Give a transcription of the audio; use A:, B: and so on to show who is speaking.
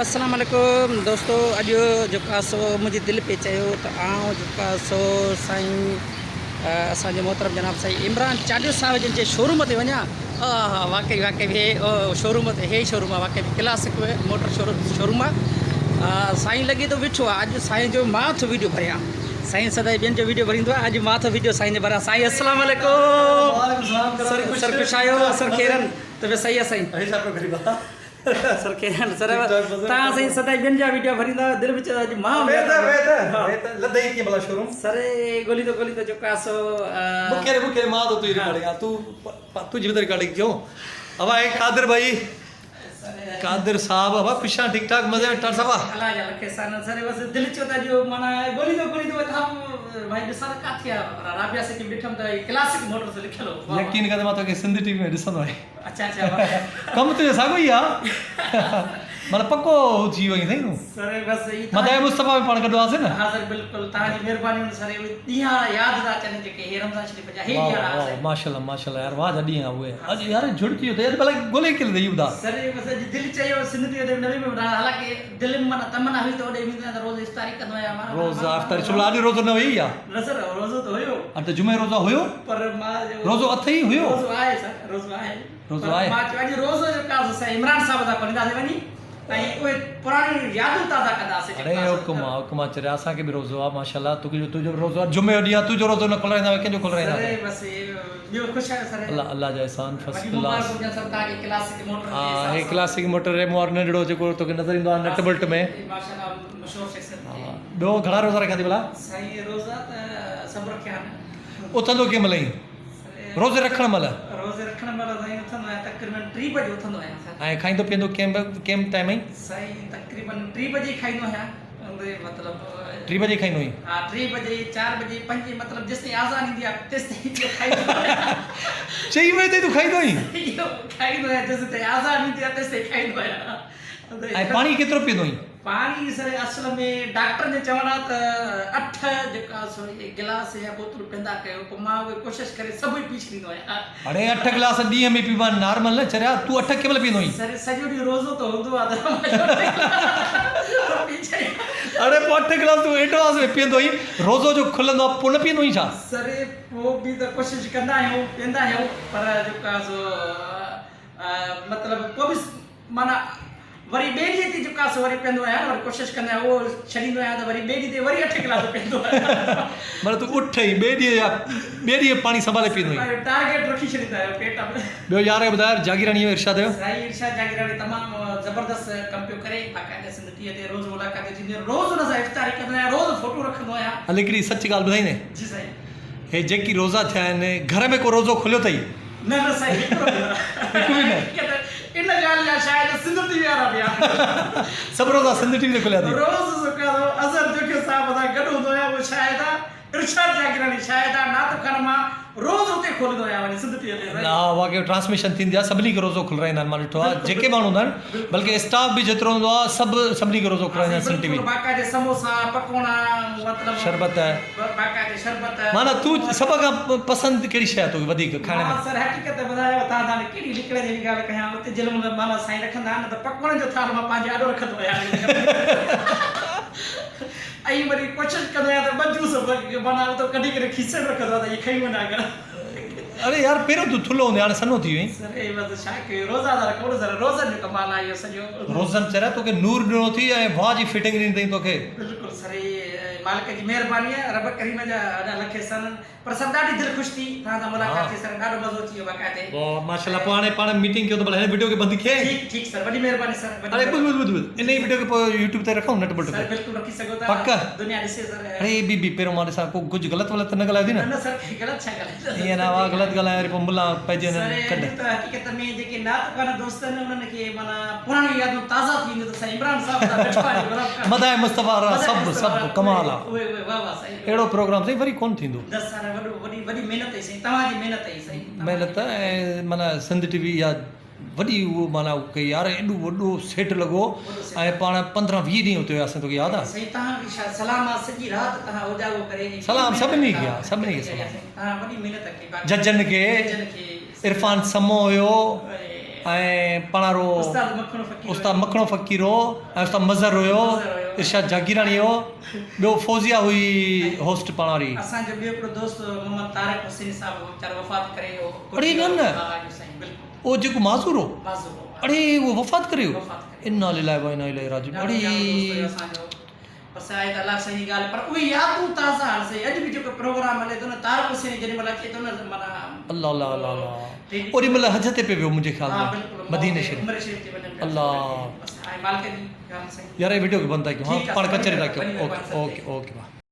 A: السلام عليڪم دوستو اڄ جيڪو آ سو منهنجي دل پئي چيو ته آئون جيڪو آ سو سائين اسان جي محترم جناب سائين عمران چانڊيو صاحب جن جي شوروم تي وڃان آ ها واقعي واقعي هي شوروم تي هي شوروم آ واقعي ڪلاسڪ موٽر شوروم آ سائين لڳي ٿو ويٺو آ اڄ سائين جو مان ٿو ويڊيو ڀريان سائين سدائين ٻين جو ويڊيو ڀريندو آ اڄ مان ٿو ويڊيو سائين جو ڀريان سائين السلام عليڪم سر سر خوش آهيو سر خيرن طبيعت صحيح آ سائين سر ڪيرن سر تان سائين سدائين ٻين جا ويڊيو ڀريندا آهيو دل به چوي اڄ مان
B: ويهه ته ويهه ته ويهه ته لڌئي ڪيئن ڀلا شوروم
A: سر ڳوليندو ڳوليندو جيڪو آهي سو
B: مون کي مون کي مان ته تنهنجي رڪارڊنگ آ تون تنهنجي به ته رڪارڊنگ ڪيون ابا هي قادر ڀائي قادر صاحب ابا خوش آ ٺيڪ ٺاڪ مزي ۾ ٽر صاحب
A: الله جا لک احسان سر بس دل چيو ته اڄ معنيٰ ڳوليندو ڳوليندو ويٺم ڀائي ڏسان ته ڪاٿي آ رابيا سٽي ۾ ڏٺم ته ڪلاسڪ موٽرز لکيل هو
B: يقين ڪر ته مان توکي سنڌ ٽي وي ۾ ڏسندو آهيان
A: اڇا اڇا
B: ڪم تنهنجو ساڳيو ئي آ معنيٰ پڪو ٿي ويو آهين سائين تون
A: سر بس هي
B: مدائي مصطفيٰ ۾ پاڻ گڏ هئاسين نه
A: ها سر بلڪل توهان جي مهربانيون سر اهي ڏينهن ياد ٿا اچن جيڪي هي رمضان شريف جا هي ڏينهن
B: واهه واهه ماشاءالله ماشاءالله يار واهه جا ڏينهن اهي اڄ يار جھڙ ٿي ويو اٿئي اڄ ڀلا ڳولي ڪير لڌئي اهو ٻڌاء
A: سر بس اڄ دل چيو سنڌ تي اتي نبي ۾ ٻڌايان حالانڪه دل ۾ معنيٰ تمنا هئي ته اوڏي ويندو آهيان ته روز افطاري ڪندو آهيان معنيٰ
B: روز افطاري ڇو ڀلا اڄ روزو نه هئي يا
A: نه سر روزو ته هيو
B: ها ته جمعي روزو هيو
A: پر مان
B: روزو اٿئي هيو
A: روزو آهي سر روزو آهي
B: روزو آهي
A: مان چيو اڄ روزو جو ڪاز سائين عمران صاحب سان پڙهنداسين وڃي ۽ اهي پراڻيون يادون تازا ڪنداسين
B: اڙي حڪم آ حڪم آ چريا اسان کي به روزو آ ماشاءالله توکي جو تنهنجو به روزو آ جمعي جو ڏينهن آ تنهنجو روزو نه کولرائيندا ڪنهن جو کولرائيندا
A: سر بس ٻيو خوش آهيو سر
B: الله الله جا احسان فرسٽ
A: وڏي
B: ڪلاس
A: مبارڪ هجن سر توهان کي ڪلاسڪ موٽر
B: ها هي ڪلاسڪ موٽر ري مون وارو ننڍڙو جيڪو توکي نظر ايندو آ نٽ بلٽ ۾
A: ماشاءالله مشهور شخصيت
B: ها ٻيو گهڻا روزا رکيا اٿئي ڀلا
A: سائين روزا ته سڀ رکيا آهن
B: اٿندو ڪنهن مهل آهين روزي رکڻ مهل؟
A: روزي رکڻ مهل سائين اٿندو آهيان تقريبن ٽي بجي اٿندو آهيان سر.
B: ۽ کائيندو پيئندو ڪنهن ڪنهن ٽائيم آهين؟
A: سائين تقريبن ٽي بجي کائيندو آهيان مطلب.
B: ٽي بجي کائيندو آهين؟
A: ها ٽي بجي چار بجي پنجين مطلب جيستائين آذان ايندي آهي تيستائين اهو کائيندو آهيان.
B: چئين بجي تائين تون کائيندو آهين؟
A: اهو کائيندو آهيان جيستائين آذان ايندي آهي تيستائين کائيندو آهيان.
B: ۽ پاڻي ڪيترو پيئندو آهين؟
A: پاڻي سر اصل ۾ ڊاڪٽرن جو چوڻ آهي ته اٺ جيڪا سو اهي گلاس يا بوتلون پيئندا ڪيو پوء مان اهي ڪوشش ڪري سڀ ئي پي ڇڏيندو آهيان.
B: اڙي اٺ گلاس ڏينهن ۾ پيبا آهن نارمل نه چريا تون اٺ ڪنهن مهل پيئندو آهين؟
A: سر سڄو ڏينهن روزو ته هوندو آهي ته مان اٺ گلاس پي ڇڏيان.
B: اڙي پوء اٺ گلاس تون ايڊوانس ۾ پيئندو آهين روزو جو کلندو آهي پوء نه پيئندو آهين ڇا؟
A: سر پوء به ته ڪوشش ڪندا آهيون پيئندا آهيون پر جيڪو آهي سو مطلب پوء به معنيٰ وري ٻئي ڏينهن تي جيڪو آهي سو وري پيئندو آهيان وري ڪوشش ڪندو آهيان اهو ڇڏيندو آهيان ته وري ٻئي ڏينهن تي وري اٺ گلاس پيئندو آهيان.
B: معنيٰ تون اٺ ۽ ٻئي ڏينهن جا ٻئي ڏينهن پاڻي سنڀالي پيئندو آهين.
A: ٽارگيٽ رکي ڇڏيندا آهيو پيٽ ۾.
B: ٻيو يار کي ٻڌاء جاگيراڻي جو ارشاد جو.
A: سائين ارشاد جاگيراڻي تمام زبردست ڪم پيو ڪري باقاعده سنڌ ٽي وي تي روز ملاقاتون ٿينديون آهن روز ان سان افطاري ڪندو آهيان روز فوٽو رکندو آهيان.
B: هل هڪڙي سچ ڳالهه ٻڌائيندين؟
A: جي سائين.
B: هي جيڪي روزا ٿيا آهن گهر ۾ ڪو روزو کليو اٿئي؟
A: نه نه سائين هڪڙو به نه.
B: هڪ به نه.
A: ان ڳالهه جا شاهد سنڌ ٽي وي وارا به آهن.
B: سڀ روزا سنڌ ٽي وي تي کليا اٿئي.
A: روز سڪا ٿو اظهر جوکيو صاحب سان گڏ هوندو آهيان اهو شاهد آ ارشاد جاگيراڻي شاهد آ نعت خوان مان روز اتي کوليندو آهيان وڃي سنڌ ٽي وي تي سائين.
B: ها واقعي ٽرانسميشن ٿيندي آ سڀني کي روزو کلرائيندا آهن مان ڏٺو آ جيڪي ماڻهو هوندا آهن بلڪه اسٽاف به جيترو هوندو آ سڀ سڀني کي روزو
A: ها
B: کلرائيندا
A: سائين
B: آهن سنڌ ٽي وي.
A: بلڪل باقاعدي سموسا پڪوڙا مطلب
B: شربت.
A: باقاعدي شربت.
B: معنيٰ تون سڀ کان پسند ڪهڙي شيء آ توکي وڌيڪ کائڻ ۾؟
A: مان سر حقيقت ٻڌايو تان تان ڪهڙي لڪڻ جهڙي ڳالهه ڪيان اتي جن مهل معنيٰ سائين رکندا آهن ته پڪوڙن جو ٿالهه مان پنهنجي آڏو رکندو آهيان ۽ وري ڪوشش ڪندو آهيان ته ٻه جوس معنيٰ اتو ڪڍي ڪري کيسي ۾ رکندو آهيان ته اهي کڻي وڃان گهر.
B: اڙي يار پهريون تون ٿلهو هوندين هاڻي سنهو ٿي ويو آهين.
A: سر اي بس ڇا ڪيون روزا ٿا رکون نه سر روزن جو ڪمال آهي اهو سڄو.
B: روزن چريا توکي نور ڏنو اٿئي ۽ واهه جي فٽنگ ڏني اٿئي توکي.
A: بلڪل سر اي مالڪ جي مهرباني آهي رب ڪريم جا وڏا لک احسان آهن. پر سر ڏاڍي دل خوش ٿي توهان سان ملاقات ٿي سر ڏاڍو مزو اچي ويو باقاعدي.
B: واھ ماشاءالله پوء هاڻي پاڻ ميٽنگ ڪيون ته ڀلا هن وڊيو کي بند ڪيئي.
A: ٺيڪ ٺيڪ سر وڏي مهرباني سر وڏي
B: اڙي ٻڌ ٻڌ ٻڌ ٻڌ انهي وڊيو کي پوء يوٽيوب تي رکون نٽ بلٽ
A: سر
B: تي
A: بلڪل رکي سگهو ٿا
B: پڪ
A: دنيا ڏسي سر.
B: اڙي بي بي پهريون مان ڏسان ڪو ڪجهه غلط ولط ته نه ڳالهايو اٿئي نه.
A: نه نه سر غلط ڇا ڳالهائيندس.
B: ائين نه واھ غلط ڳالهايان وري پوء ملان پئجي
A: سر
B: وڃن ڪڍ.
A: اڄ ته حقيقت ۾ جيڪي نعت خوان دوست آهن انهن کي معنيٰ پراڻيون يادون تازه ٿي وينديون ته سائين عمران صاحب سان ويٺو آهي برابر.
B: مداح مصطفيٰ وارا
A: مداح
B: سڀ
A: مصطفيٰ
B: سڀ
A: وارا
B: ڪمال آ.
A: اهي اهي واھ واھ سائين.
B: اهڙو پروگرام سائين وري ڪونه ٿيندو.
A: دس سال وڏو وڏي وڏي محنت هئي سائين توهان جي محنت هئي سائين.
B: محنت ۽ معنيٰ سنڌ ٽي وي اها وڏي اهو معنيٰ ڪئي يار ايڏو وڏو سيٽ لڳو ۽ پاڻ 15 20 ڏينهن اتي هياسين توکي ياد آ.
A: سائين توهان کي شاھ سلام آ سڄي رات توهان اوجاڳو ڪري ۽
B: سلام سڀني کي آ سڀني کي سلام
A: توهان وڏي محنت ڪئي باقي
B: ججن کي
A: ججن کي
B: عرفان سمو هيو ۽ پاڻارو استاد مکڻو فقير هو ۽ استاد مظهر هيو ارشاد جاگيراڻي هو ٻيو فوزيه هئي هوسٽ پاڻاري.
A: اسان جو ٻيو هڪڙو دوست محمد طارق حسيني صاحب هو ويچارو وفات ڪري ويو.
B: اڙي نه نه اهو جيڪو معذور هو اڙي اهو وفات ڪري ويو انا لله وانا اليه راجعون اڙي.
A: بس آهي ته الله سائين جي ڳالهه پر اهي يادون تازا آهن سائين اڄ به جيڪو پروگرام هلي ٿو نه طارق حسيني جيڏي مهل اچي ٿو نه معنيٰ
B: الله الله الله الله اوڏي مهل حج تي پئي ويو منهنجي خيال ۾ مديني شريف
A: عمري شريف تي وڃن
B: پيا الله
A: بس آهي مالڪ جي ڳالهه سائين
B: يار هي وڊيو کي بند ٿا ڪيون ها پاڻ ڪچهري ٿا ڪيون اوڪي اوڪي اوڪي.